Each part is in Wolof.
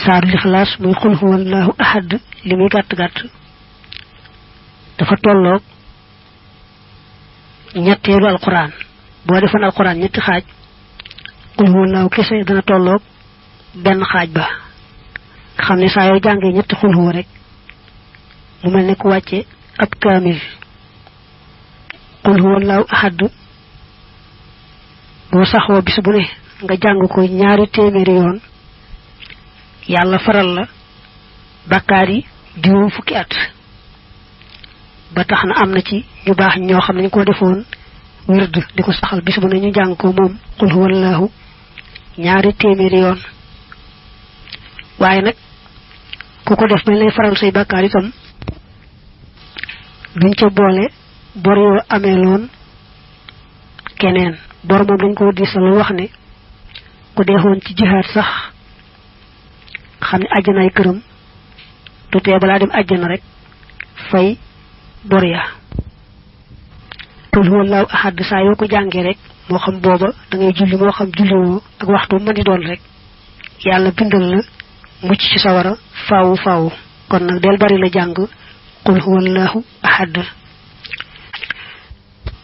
saaru lixlaas muy xul huwallahu ahad li muy gàtt gàtt dafa tolloog ñetteelu alquran boo defoon alquran ñetti xaaj xul huwallahu kese dana tolloog benn xaaj ba nga xam ne saa yoo jàngee ñetti xul huwa rek mu mel ne ku wàcce ab kaamil xul huwallahu ahad boo saxoo bis bu ne nga jàng ko ñaari téeméeri yoon yàlla faral la bàkkaar yi juróom fukki at ba tax na am na ci ñu baax ñoo xam ne ñu ko defoon wird di ko saxal bis bu ne ñu jàng ko moom qul huwallahu ñaari téeméeri yoon waaye nag ku ko def bañ lay faral say bàkkaar itam duñ ca boole bor yoo amee loon keneen bor moom dañ ko diisal wax ne ku deexoon ci jihaad sax xam ne àjjanaay këram du tee balaa dem àjjana rek fay bor ya qul huwallahu ahad saa yoo ko jàngee rek moo xam booba da ngay julli moo xam julliwoo ak waxtu mën di doon rek yàlla bindal la mucc ci sawara faawu faawu kon nag del bari la jàng qul huwallahu ahad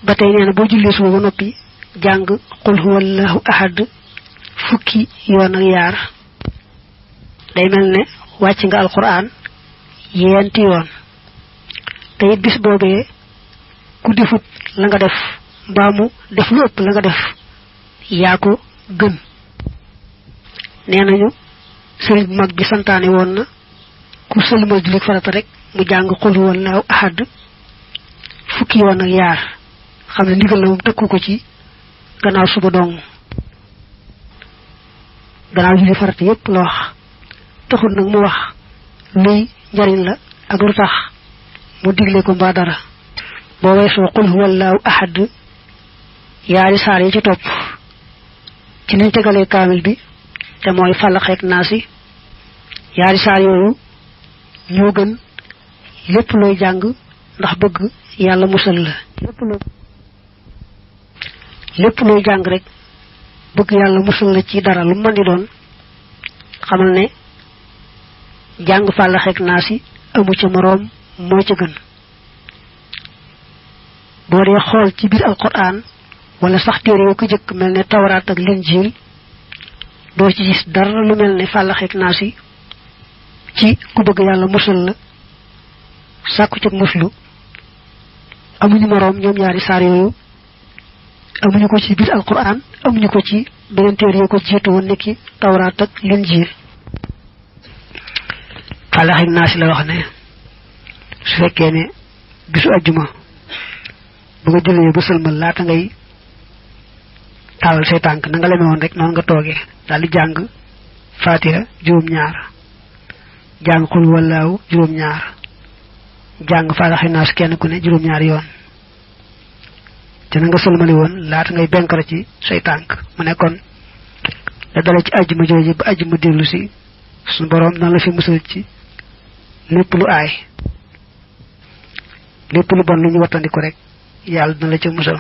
ba tey nee na boo jullee suba ba noppi jàng qul huwallahu ahad fukki yoon ak yaar day mel ne wàcc nga alquran yenti yoon te it bis boobee ku defut la nga def mbaa mu def lu ëpp la nga def yaa ko gën nee nañu sëriñ bu mag bi santaane woon na ku sëlmal julli farata rek mu jàng qul huwallahu ahad fukki yoon ak yaar xam ne ndigal la moom tëkku ko ci gannaaw suba dong gannaaw julli farata yépp la wax taxul nag mu wax luy njariñ la ak lu tax mu digle ko mbaa dara boo weesoo qul huwallahu ahad yaari saar yi ci topp ci niñ tegalee kaamil bi te mooy Falaq ak Naas yaari saar yooyu ñoo gën lépp looy jàng ndax bëgg yàlla musal la lépp looy jàng rek bëgg yàlla musal la ci dara lu mën di doon xamal ne jàng Falaq ak Naas amu ca moroom moo ca gën boo dee xool ci biir alquran wala sax téere yoo ko jëkk mel ne tawraat ak linjiil doo ci gis dara lu mel ne Falaq ak Naas ci ku bëgg yàlla musal la sàkku ca muslu amuñu moroom ñoom ñaari saar yooyu amuñu ko ci biir alquran amuñu ko ci beneen téere yoo ko jiitu woon nekki tawraat ak linjiil Falaq ak Naas la wax ne su fekkee ne bisu ajjuma bu nga jullee ba sëlmal laata ngay taalal say tànk na nga leme woon rek noonu nga toogee daal di jàng Fatiha juróom-ñaar jàng xul wallaahu juróom-ñaar jàng Falaq ak Naas kenn ku ne juróom-ñaari yoon te na nga sëlmali woon laata ngay benkara ci say tànk mu ne kon da dale ci ajjuma jooju ba ajjuma dellu si suñu boroom dana la fi musal ci lépp lu aay lépp lu bon lu ñu wattandiku rek yàlla dina la ca musal